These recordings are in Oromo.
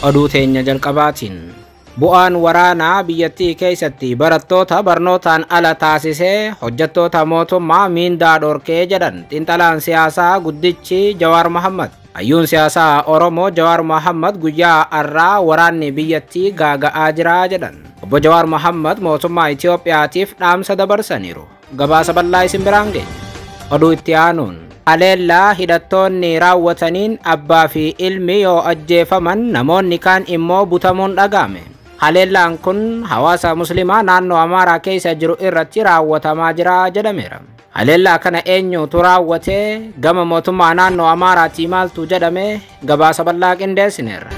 Oduu teenya jalqabaatiin bu'aan waraanaa biyyattii keessatti barattoota barnootaan ala taasisee hojjettoota mootummaa miindaa dhorkee jedhan xiinxalaan siyaasaa guddichi Jawaar Mohammad. Hayyuun siyaasaa Oromoo Jawaar Mohammad guyyaa har'aa waraanni biyyattii gaaga'aa jira jedhan. Obbo Jawaar Mohammad mootummaa Itoophiyaatiif dhaamsa dabarsaniiru. Gabaasa bal'aa isin biraan geenya. Oduu itti aanuun haleellaa hidhattoonni raawwataniin abbaa fi ilmi yoo ajjeefaman namoonni kaan immoo butamuun dhaga'ame. Haleellaan kun hawaasa musliimaa naannoo Amaaraa keessa jiru irratti raawwatamaa jira jedhameera. Haleellaa kana eenyutu raawwate, gama mootummaa naannoo Amaaraatii maaltu jedhame, gabaasa bal'aa qindeessineerra.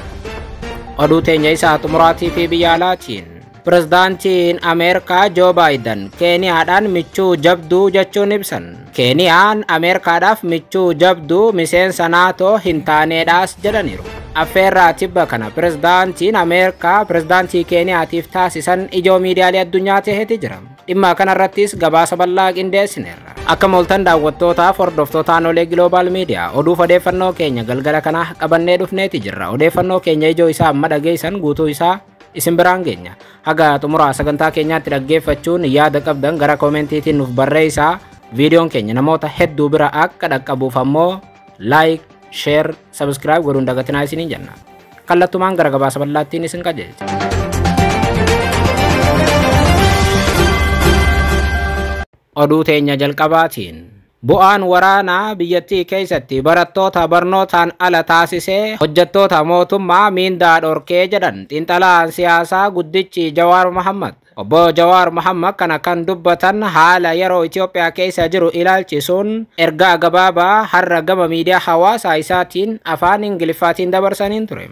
Oduu teenya isaa xumuraatii fi biyya alaatiin Pirezidaantiin Ameerikaa Joo Baayiden Keeniyaadhaan michuu jabduu jechuun ibsan. Keeniyaan Ameerikaadhaaf michuu jabduu miseensa naatoo hin taaneedhaas jedhaniiru. Affeerraa tibba kana pirezidaantiin Ameerikaa pirezidaantii Keeniyaatiif taasisan ijoo miidiyaalee addunyaa ta'eeti jira. Dhimma kanarrattis gabaasa bal'aa qindeessineerra. Akka mooltan daawwattootaaf hordoftoota Aanolee Global Media oduuf odeeffannoo keenya galgala kana qabannee dhufneeti jirra. Odeeffannoo keenya ijoo isaa amma dhageessan guutuu isaa isin biraan geenya. Haga xumuraa sagantaa keenyaatti dhaggeeffachuun yaada qabdan gara koomentiitiin nuuf barreessaa. Viidiyoon keenya namoota hedduu bira akka dhaqqabuuf ammoo like, share, subscribe godhuun dagatinaa isiniin jenna. Kallattumaan gara gabaasa bal'aattiin isin qajeelcha. Oduu teenya jalqabaatiin bu'aan waraanaa biyyattii keessatti barattoota barnootaan ala taasisee hojjettoota mootummaa miindaa dhorkee jedhan xiinxalaan siyaasaa guddichi Jawaar Mohammad. Obbo Jawaar Mohammad kana kan dubbatan haala yeroo Itoophiyaa keessa jiru ilaalchisuun ergaa gabaabaa har'a gama miidiyaa hawaasaa isaatiin afaan Ingiliffaatiin dabarsaniin ture.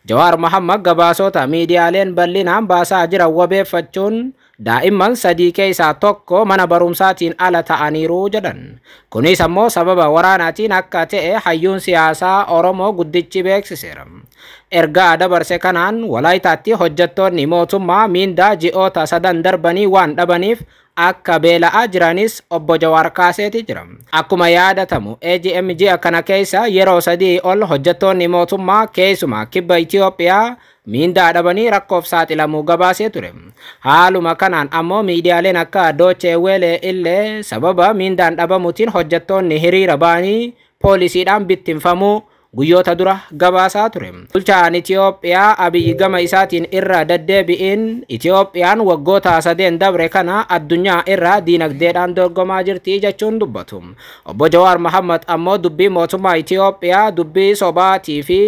Jawaar Mohammad gabaasota miidiyaaleen bal'inaan baasaa jiran wabeeffachuun daa'imman 3 keessaa tokko mana barumsaatiin ala ta'aniiru jedhan. Kunis ammoo sababa waraanaatiin akka ta'e hayyuun siyaasaa Oromoo guddichi beeksiseera. Ergaa dabarse kanaan Walaayitaatti hojjettoonni mootummaa miindaa ji'oota 3 darbanii waan dhabaniif akka beela'aa jiranis obbo Jawaar kaaseeti jira. Akkuma yaadatamu AGM ji'a kana keessa yeroo 3 ol hojjettoonni mootummaa keessumaa kibba Itoophiyaa miindaa dhabanii rakkoof saaxilamuu gabaasee ture. Haaluma kanaan ammoo miidiyaaleen akka Deutsche Welle illee sababa miindaan dhabamuutiin hojjettoonni hiriira ba'anii poolisiidhaan bittinfamuu guyyoota dura gabaasaa ture. Bulchaan Itoophiyaa Abiyyi gama isaatiin irra deddeebi'iin Itoophiyaan waggoota 3 dabre kana addunyaa irra diinagdeedhaan dorgomaa jirti jechuun dubbatu. Obbo Jawaar Mohammad ammoo dubbii mootummaa Itoophiyaa dubbii sobaatii fi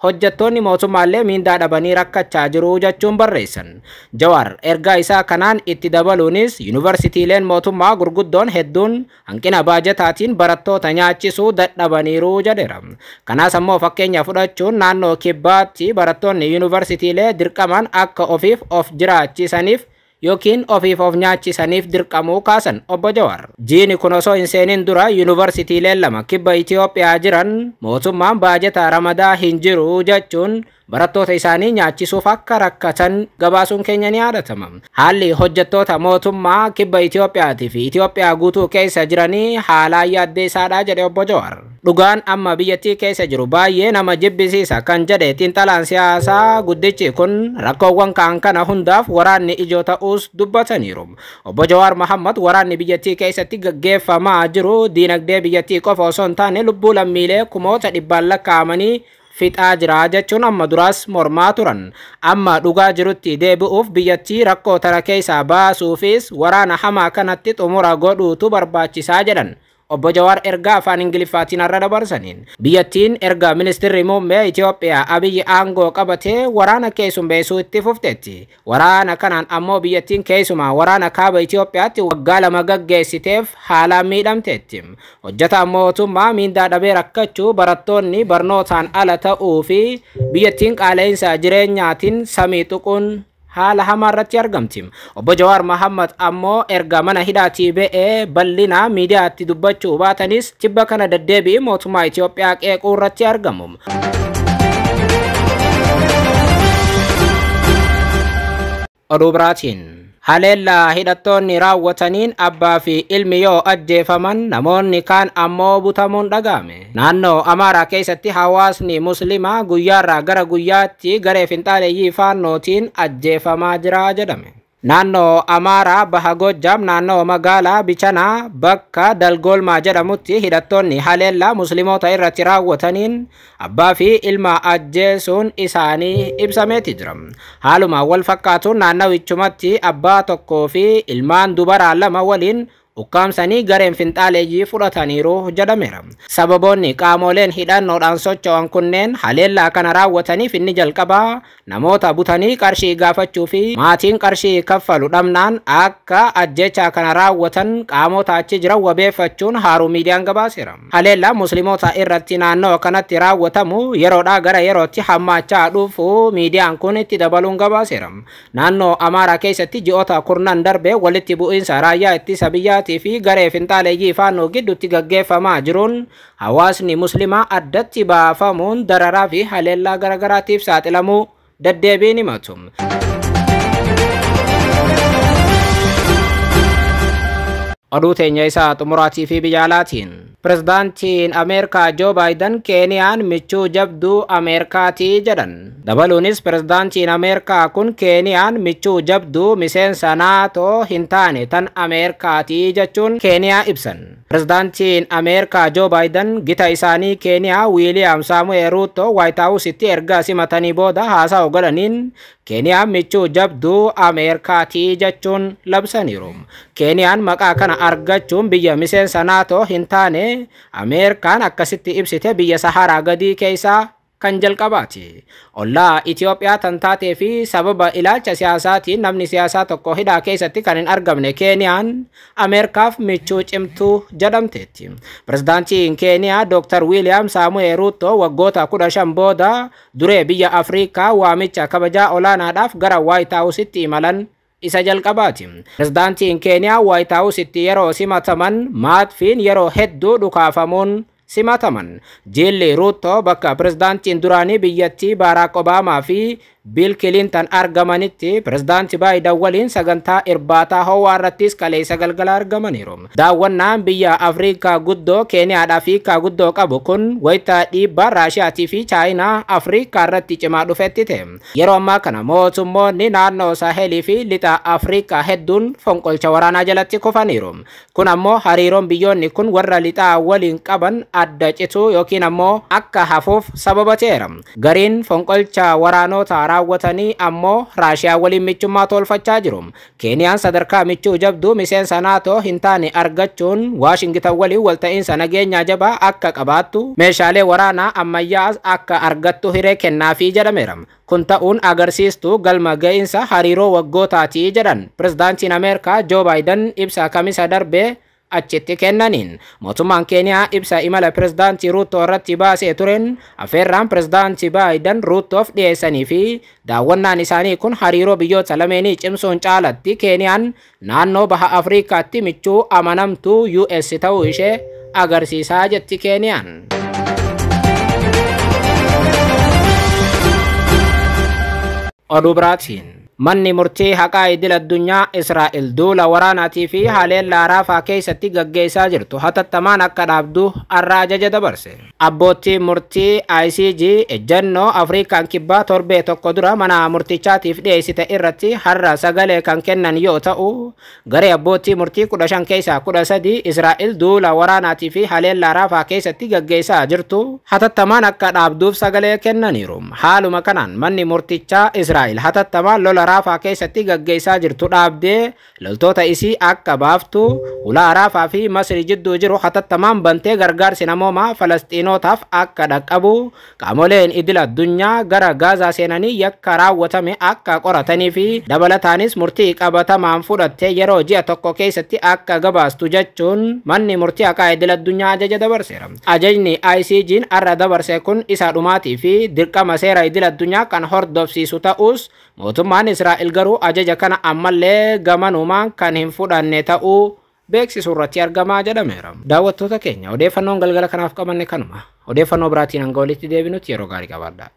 hojjettoonni mootummaallee miindaa dhabanii rakkachaa jiru jechuun barreessan. Jawaar ergaa isaa kanaan itti dabaluunis yuunivarsiitiileen mootummaa gurguddoon hedduun hanqina baajataatiin barattoota nyaachisuu dadhabaniiru jedheera. Kanaas ammoo fakkeenya fudhachuun naannoo kibbaatti barattoonni yuunivarsiitiilee dirqaman akka ofiif of jiraachisaniif yookiin ofiif of nyaachisaniif dirqamuu kaasan obbo Jawaar. Jiini kun osoo hin seenin dura yuunivarsiitiileen 2 kibba Itoophiyaa jiran mootummaan baajata ramadaa hin jiru jechuun barattoota isaanii nyaachisuuf akka rakkatan gabaasuun keenya ni yaadatama. Haalli hojjettoota mootummaa kibba Itoophiyaatii fi Itoophiyaa guutuu keessa jiranii haalaan yaaddeessaadha jedhe obbo Jawaar. Dhugaan amma biyyattii keessa jiru baay'ee nama jibbisiisa kan jedhe xiinxalaan siyaasaa guddichi kun rakkoowwan kaan kana hundaaf waraanni ijoo ta'uus dubbataniiru. Obbo Jawaar Mohammad waraanni biyyattii keessatti gaggeeffamaa jiru diinagdee biyyattii qofa osoo hin taane lubbuu lammiilee kumoota dhibbaan lakkaa'amanii fixaa jira jechuun amma duraas mormaa turan. Amma dhugaa jirutti deebi'uuf biyyattii rakkoo tana keessaa baasuufis waraana hamaa kanatti xumura godhuutu barbaachisaa jedhan. Obbo Jawaar ergaa afaan Ingiliffaatiin har'a dabarsaniin. Biyyattiin erga ministeerri muummee Itoophiyaa Abiyyi aangoo qabatee waraana keessummeessuu itti fufteetti. Waraana kanaan ammoo biyyattiin keessumaa waraana kaaba Itoophiyaatti waggaa 2 gaggeessiteef haalaan miidhamteetti. Hojjetaan mootummaa miindaa dhabee rakkachuu, barattoonni barnootaan ala ta'uu fi biyyattiin qaala'insa jireenyaatiin samii tuquun haala hamaa irratti argamti. Obbo Jawaar Mohammad ammoo erga mana hidhaatii ba'ee bal'inaa miidiyaatti dubbachuu baatanis tibba kana deddeebi'ee mootummaa Itoophiyaa qeequu irratti argamu. Oduu biraatiin Haleellaa hidhattoonni raawwataniin abbaa fi ilmi yoo ajjeefaman namoonni kaan ammoo butamuun dhaga'ame. Naannoo Amaaraa keessatti hawaasni Muslimaa guyyaarraa gara guyyaatti garee finxaaleeyyii faannootiin ajjeefamaa jira jedhame. Naannoo Amaaraa Baha Goojjaam naannoo magaalaa Bichanaa bakka Dalgolmaa jedhamutti hidhattoonni haleellaa Musliimoota irratti raawwataniin abbaa fi ilma ajjeesuun isaanii ibsameeti jira. Haaluma wal fakkaatuun naannawichumatti abbaa tokkoo fi ilmaan dubaraa lama waliin ukkaamsanii gareen finxaaleeyyii fudhataniiru jedhameera. Sababoonni qaamoleen hidhannoodhaan socho'an kunneen haleellaa kana raawwataniif inni jalqabaa namoota butanii qarshii gaafachuu fi maatiin qarshii kaffalu dhabnaan akka ajjechaa kana raawwatan qaamota achi jiran wabeeffachuun Haaruu Miidiyaan gabaaseera. Haleellaa Musliimoota irratti naannoo kanatti raawwatamu yeroodhaa gara yerootti hammaachaa dhufu miidiyaan kun itti dabaluun gabaaseera. Naannoo Amaaraa keessatti ji'oota kurnan darbe walitti bu'iinsa raayyaa ittisa biyyaa fi garee finxaaleeyyii faannoo gidduutti gaggeeffamaa jiruun hawaasni Muslimaa addatti baafamuun dararaa fi haleellaa garaagaraatiif saaxilamuu deddeebiin himatu. Oduu teenya isaa xumuraatii fi biyya alaatiin. Pirezidaantiin Ameerikaa Joo Baayiden Keeniyaan michuu jabduu Ameerikaatii jedhan. Dabaluunis pirezidaantiin Ameerikaa kun Keeniyaan michuu jabduu miseensa naatoo hin taane tan Ameerikaatii jechuun Keeniyaa ibsan. Pirezidaantiin Ameerikaa Joo Baayiden gita isaanii Keeniyaa Wiiliyaam Saamu'eel Ruuttoo Waayit Haawusitti erga simatanii booda haasawa godhaniin Keeniyaan michuu jabduu Ameerikaatii jechuun labsaniiru. Keeniyaan maqaa kana argachuun biyya miseensa naatoo hin taane Ameerikaan akkasitti ibsite biyya Saharaa gadii keessaa kan jalqabaati. Ollaa Itoophiyaa tan taatee fi sababa ilaalcha siyaasaatiin namni siyaasaa tokko hidhaa keessatti kan hin argamne Keeniyaan Ameerikaaf michuu cimtuu jedhamteetti. Pirezidaantiin Keeniyaa Dr. Wiiliyaam Saamu'eel Ruuttoo waggoota 15 booda duree biyya Afrikaa waamicha kabajaa olaanaadhaaf gara Waayit Haawusitti imalan isa jalqabaati. Pirezidaantiin Keeniyaa Waayit Haawusitti yeroo simataman maatfiin yeroo hedduu dhukaafamuun simataman. Jilli Ruuttoo bakka pirezidaantiin duraanii biyyattii Baaraak Obaamaa fi Biil Kilintan argamanitti pirezidaantii Baayiden waliin sagantaa irbaataa ho'aa irrattis kaleessa galgala argamaniiru. Daawwannaan biyya Afrikaa guddoo Keeniyaadhaa fi Afrikaa guddoo qabu kun wayita dhiibbaa Raashiyaatii fi Chaayinaa Afrikaa irratti cimaa dhufetti ta'e. Yeroo ammaa kana mootummoonni naannoo Saahelii fi lixa Afrikaa hedduun fonqolcha waraanaa jalatti kufaniiru. Kun ammoo hariiroon biyyoonni kun warra lixaa waliin qaban adda cituu yookiin ammoo akka hafuuf sababa ta'eera. Gariin fonqolcha waraanota raawwatanii ammoo Raashiyaa waliin michummaa tolfachaa jiru. Keeniyaan sadarkaa michuu jabduu miseensa naatoo hin taane argachuun Waashingitan waliin walta'iinsa nageenyaa jabaa akka qabaattu meeshaalee waraanaa ammayyaa akka argattu hiree kennaafii jedhameera. Kun ta'uun agarsiistuu galma ga'iinsa hariiroo waggootaatii jedhan pirezidaantiin Ameerikaa Joo Baayiden ibsa kamisa darbee achitti kennaniin. Mootummaan Keeniyaa ibsa imala pirezidaantii Ruuttoo irratti baasee tureen affeerraan pirezidaantii Baayiden Ruuttoof dhiyeessanii fi daawwannaan isaanii kun hariiroo biyyoota lameenii cimsuun caalatti Keeniyaan naannoo baha Afrikaatti michuu amanamtuu US ta'uu ishee agarsiisaa jetti Keeniyaan. Oduu biraatiin. Manni murtii haqaa idil addunyaa Israa'el duula waraanaatii fi haleellaa Raafaa keessatti gaggeessaa jirtu hatattamaan akka dhaabdu har'a ajaja dabarse. Abbootiin murtii ICJ ejjennoo Afrikaan kibbaa torbee tokko dura mana murtichaatiif dhiyeessite irratti har'a sagalee kan kennan yoo ta'u, garee abbootii murtii 15 keessaa 13 Israa'el duula waraanaatii fi haleellaa Raafaa keessatti gaggeessaa jirtu hatattamaan akka dhaabduuf sagalee kennaniiru. Haaluma kanaan manni murtichaa Israa'el hatattamaan lola Raafaa keessatti gaggeessaa jirtu dhaabdee loltoota isii akka baaftu ulaa Raafaa fi Masri jidduu jiru hatattamaan bantee gargaarsi namoomaa Falasxiinotaaf akka dhaqqabu qaamoleen idil addunyaa gara Gaazaa seenanii yakka raawwatame akka qoratanii fi dabalataanis murtii qabatamaan fudhattee yeroo ji'a tokko keessatti akka gabaastu jechuun manni murtii haqaa idil addunyaa ajaja dabarseera. Ajajni ICJ'n har'a dabarse kun isa dhumaatii fi dirqama seera idil addunyaa kan hordofsiisu ta'us mootummaan Israa'el garuu ajaja kana ammallee gamanumaan kan hin fudhanne ta'uu beeksisuu irratti argamaa jedhameera. Daawwattoota keenya odeeffannoon galgala kanaaf qabanne kanuma. Odeeffannoo biraatiin hanga walitti deebinutti yeroo gaarii qabaadhaa.